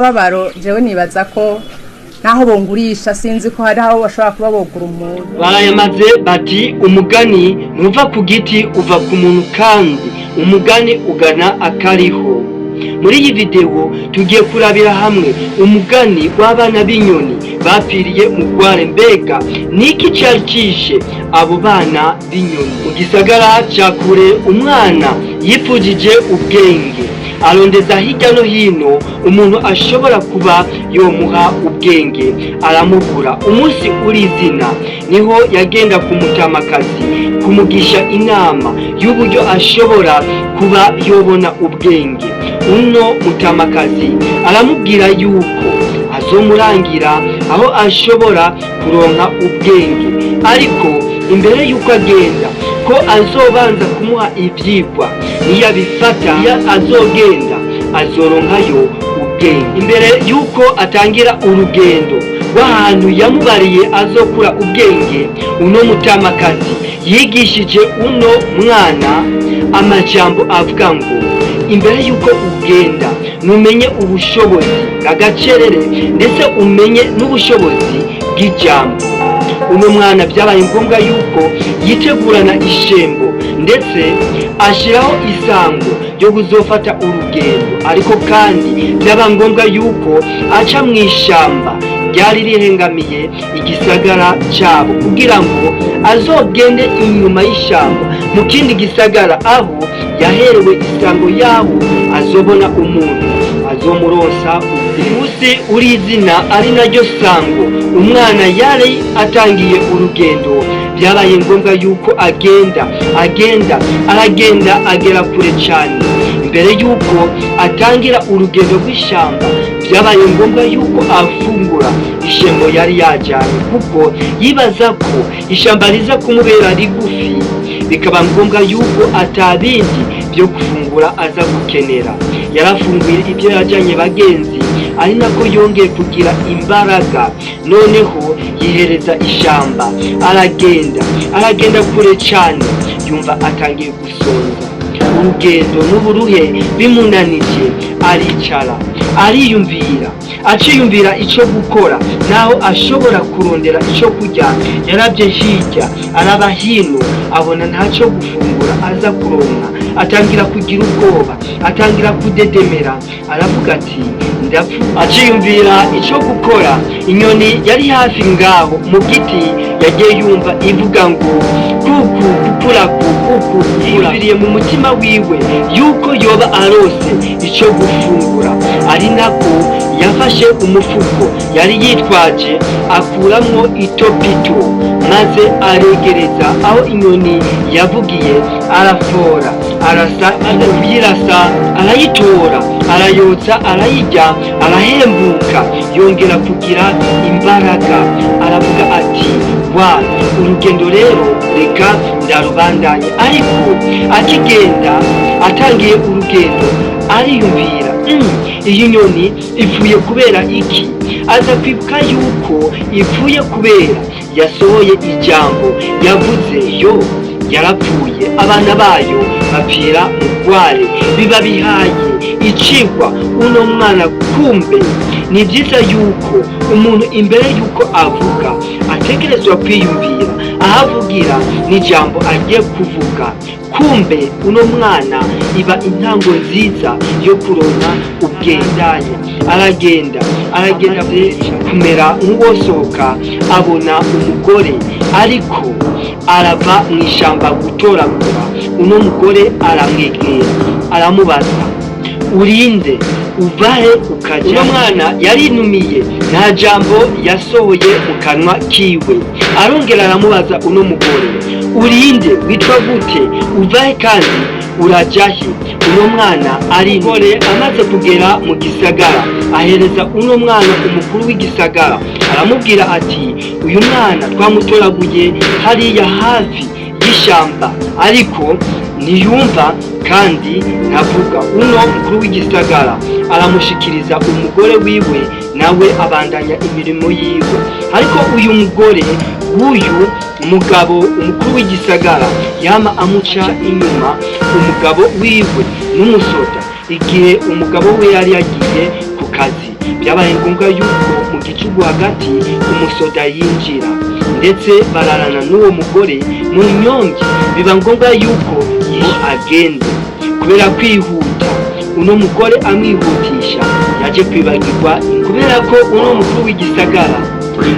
Akababaro jewe nibaza ko naho bongurisha, sinzi ko hari aho bashobora kuba bogura umuntu. Barayamaze bati: "Umugani ntuva ku giti, uva ku muntu, kandi umugani ugana akariho." Muri iyi videwo tugiye kurabira hamwe umugani w'abana b'inyoni bapfiriye mu rware. Mbega niki cari cishe abo bana b'inyoni? Mu gisagara ca kure, umwana yipfujije ubwenge, arondeza hirya no hino umuntu ashobora kuba yomuha ubwenge, aramubura. Umunsi urizina niho yagenda ku mutamakazi kumugisha inama y'uburyo ashobora kuba yobona ubwenge. Uno mutamakazi aramubwira yuko azomurangira aho ashobora kuronka ubwenge, ariko imbere y'uko agenda ko azobanza kumuha ivyigwa, niyabifata iyo azogenda azoronkayo ubwenge. Imbere y'uko atangira urugendo rw'ahantu yamubariye azokura ubwenge, uno mutamakazi yigishije uno mwana amajambo avuga ngo: "Imbere y'uko ugenda, numenye ubushobozi bw'agacerere, ndetse umenye n'ubushobozi bw'ijambo." Uno mwana byabaye ngombwa yuko yitegurana ishembo, ndetse ashyiraho isango ryo kuzofata urugendo. Ariko kandi byaba ngombwa yuko aca mu ishyamba ryari rihengamiye igisagara cyabo, kugira ngo azogende inyuma y'ishyamba mu kindi gisagara aho yaherewe isango yaho azobona umuntu azomuronsa. Umunsi urizina, ari naryo sango, umwana yari atangiye urugendo. Byabaye ngombwa yuko agenda, agenda, aragenda, agera kure cyane. Imbere yuko atangira urugendo rw'ishyamba, byabaye ngombwa yuko afungura ishembo yari yajyanye, kuko yibaza ko ishyamba riza kumubera rigufi, bikaba ngombwa yuko atabindi byo gufungura aza gukenera. Yarafunguye ibyo yajyanye, bagenzi, ari nako yongeye kugira imbaraga. Noneho yihereza ishyamba, aragenda, aragenda kure cyane, yumva atangiye gusonza. Urugendo n'uburuhe bimunanije, aricara, ariyumvira, aciyumvira icyo gukora naho ashobora kurondera icyo kurya. Yarabye hirya, araba hino, abona ntacyo gufungura aza kuronka. Atangira kugira ubwoba, atangira kudedemera, aravuga ati: "Ndapfa." Aciyumvira icyo gukora. Inyoni yari hafi ngaho mu giti yagiye yumva ivuga ngo: "Kuku kukuraku kuku." Yiyumviriye mu mutima wiwe yuko yoba arose icyo gufungura. Ari nako yafashe umufuko yari yitwaje, akuramwo itopito, maze aregereza aho inyoni yavugiye, arafora, arasa, maze kuyirasa arayitora, arayotsa, arayirya, arahembuka, yongera kugira imbaraga. Aravuga ati: "Wa urugendo rero reka ndarubandanye." Ariko akigenda, atangiye urugendo, ariyumvira: "Iyi nyoni ipfuye kubera iki?" Aza kwibuka yuko ipfuye kubera yasohoye ijambo yavuze, yo yarapfuye, abana bayo bapfira mu rware. Biba bihaye icigwa uno mwana. Kumbe ni byiza yuko umuntu imbere yuko avuga ategerezwa kwiyumvira ahavugira n'ijambo agiye kuvuga. Kumbe uno mwana iba intango nziza yo kuronka ubwendanya. Aragenda, aragenda, kumera nk'uwosohoka, abona umugore ariko arava mu ishyamba gutoragura. Uno mugore aramwegera, aramubaza: "Urinde? Uvahe ukaja?" Uno mwana yarinumiye, nta jambo yasohoye mu kanwa kiwe. Arongera aramubaza uno mugore: "Urinde? Witwa gute? Uvahe kandi urajahe?" Uno mwana ari mugore amaze kugera mu gisagara, ahereza uno mwana umukuru w'igisagara, aramubwira ati: "Uyu mwana twamutoraguye hariya hafi y'ishyamba, ariko ntiyumva kandi ntavuga." Uno mukuru w'igisagara aramushikiriza umugore wiwe, nawe abandanya imirimo yiwe. Ariko uyu mugore w'uyu mugabo umukuru w'igisagara yama amuca inyuma. Umugabo wiwe n'umusoda. Igihe umugabo we yari yagiye ku kazi Byabaye ngombwa yuko mu gicugu hagati umusoda yinjira, ndetse bararana n'uwo mugore mu nyongi. Biba ngombwa yuko iyo agenda kubera kwihuta, uno mugore amwihutisha, yaje kwibagirwa. Kubera ko uno mukuru w'igisagara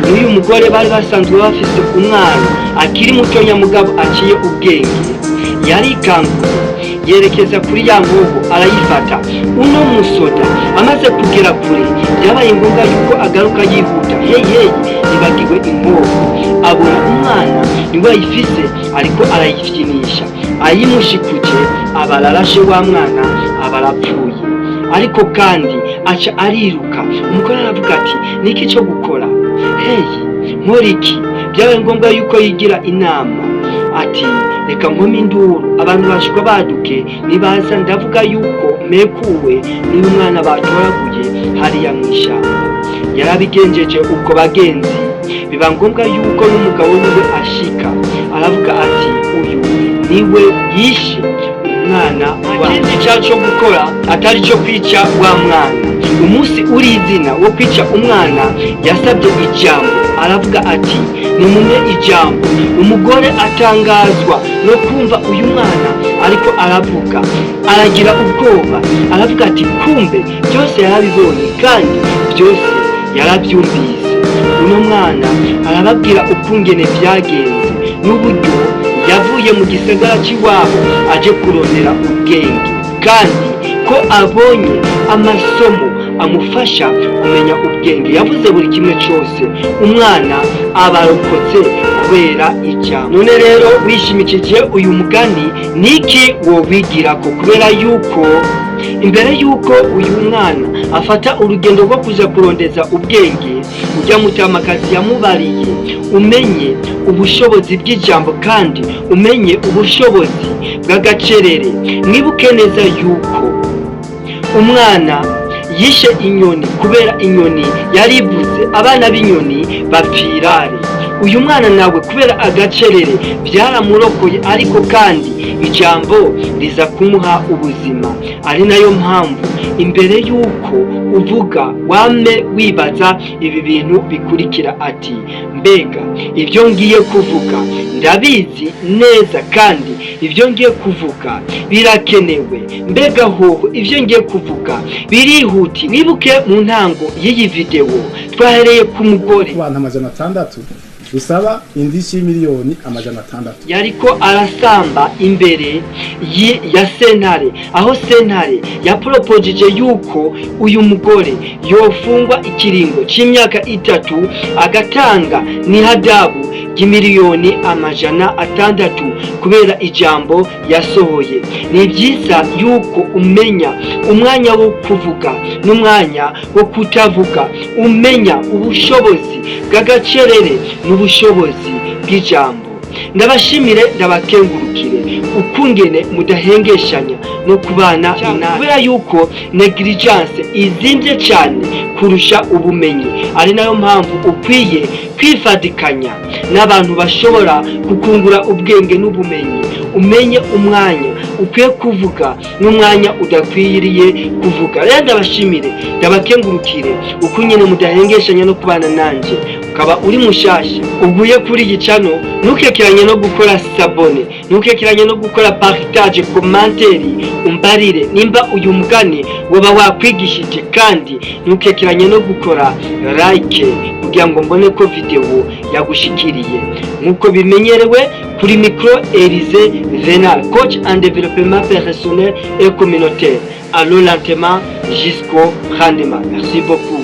n'uyu mugore bari basanzwe bafise umwana akiri mutonya mugabo aciye ubwenge, yarikanguye yerekeza kuri ya nkoho arayifata. Uno musoda amaze kugera kure, byabaye ngombwa yuko agaruka yihuta. Hey hey, yibagiwe inkoho. Abona umwana niwe ayifise, ariko arayifyinisha. Ayimushikuje, aba ararashe wa mwana, aba arapfuye. Ariko kandi aca ariruka. Umugore aravuga ati: "Niki cyo gukora? Hey, nkora iki?" Byabaye ngombwa yuko yigira inama ati: "Reka nkome induru, abantu bashikwa baduke, nibaza ndavuga yuko mekuwe n'uyu mwana batoraguye hariya mu ishyamba." Yarabigenjeje uko bagenzi. Biba ngombwa yuko n'umugabo wiwe ashika, aravuga ati: "Uyu niwe yishe umwana." Ikindi cyo gukora atari cyo kwica wa mwana. Umunsi uri izina wo kwica umwana, yasabye ijambo, aravuga ati: "Nimumpe ijambo." Umugore atangazwa no kumva uyu mwana ariko aravuga, aragira ubwoba, aravuga ati: "Kumbe byose yarabibonye kandi byose yarabyumvise." Uno mwana arababwira ukungene byagenze n'uburyo yavuye mu gisagara cy'iwabo aje kurondera ubwenge, kandi ko abonye amasomo amufasha kumenya ubwenge. Yavuze buri kimwe cyose. Umwana abarokotse kubera ijambo. None rero wishimikije uyu mugani, niki wowigirako? Kubera yuko imbere yuko uyu mwana afata urugendo rwo kuja kurondeza ubwenge, ujya mutamakazi yamubariye: umenye ubushobozi bw'ijambo kandi umenye ubushobozi bw'agacerere. Mwibuke neza yuko umwana yishe inyoni kubera inyoni yarivuze: "Abana b'inyoni bapfirare." Uyu mwana nawe kubera agacerere byaramurokoye, ariko kandi ijambo riza kumuha ubuzima. Ari nayo mpamvu imbere y'uko uvuga wame wibaza ibi bintu bikurikira ati: "Mbega ibyo ngiye kuvuga ndabizi neza? Kandi ibyo ngiye kuvuga birakenewe? Mbega hoho ibyo ngiye kuvuga birihuti?" Wibuke mu ntango y'iyi videwo twahereye ku mugore ku bantu 600 bisaba indishyi y'imiliyoni 600. Yariko arasamba imbere ya sentare, aho sentare yaproposije yuko uyu mugore yofungwa ikiringo c'imyaka 3, agatanga n'ihadabu ry'imiliyoni 600 kubera ijambo yasohoye. Ni byiza yuko umenya umwanya wo kuvuga n'umwanya wo kutavuga, umenya ubushobozi bw'agacerere n'ubushobozi bw'ijambo. Ndabashimire, ndabakengurukire ukungene mudahengeshanya no kubana nawe, kubera yuko negligence izimbye cyane kurusha ubumenyi. Ari nayo mpamvu ukwiye kwifadikanya n'abantu bashobora kukungura ubwenge n'ubumenyi, umenye umwanya ukwiye kuvuga n'umwanya udakwiriye kuvuga. Rero ndabashimire, ndabakengurukire uko nyine mudahengeshanya no kubana nanjye. Ukaba uri mushasha uguye kuri iyi channel, ntukekeranye no gukora s'abonner, ntukekeranye no gukora partage, commentaire, umbarire nimba uyu mugani woba wakwigishije, kandi ntukekeranye no gukora like kugira ngo mbone ko video yagushikiriye. Nk'uko bimenyerewe, kuri micro Elise Venal, coach en développement personnel et communautaire. Allons lentement jusqu'au rendement. Merci beaucoup.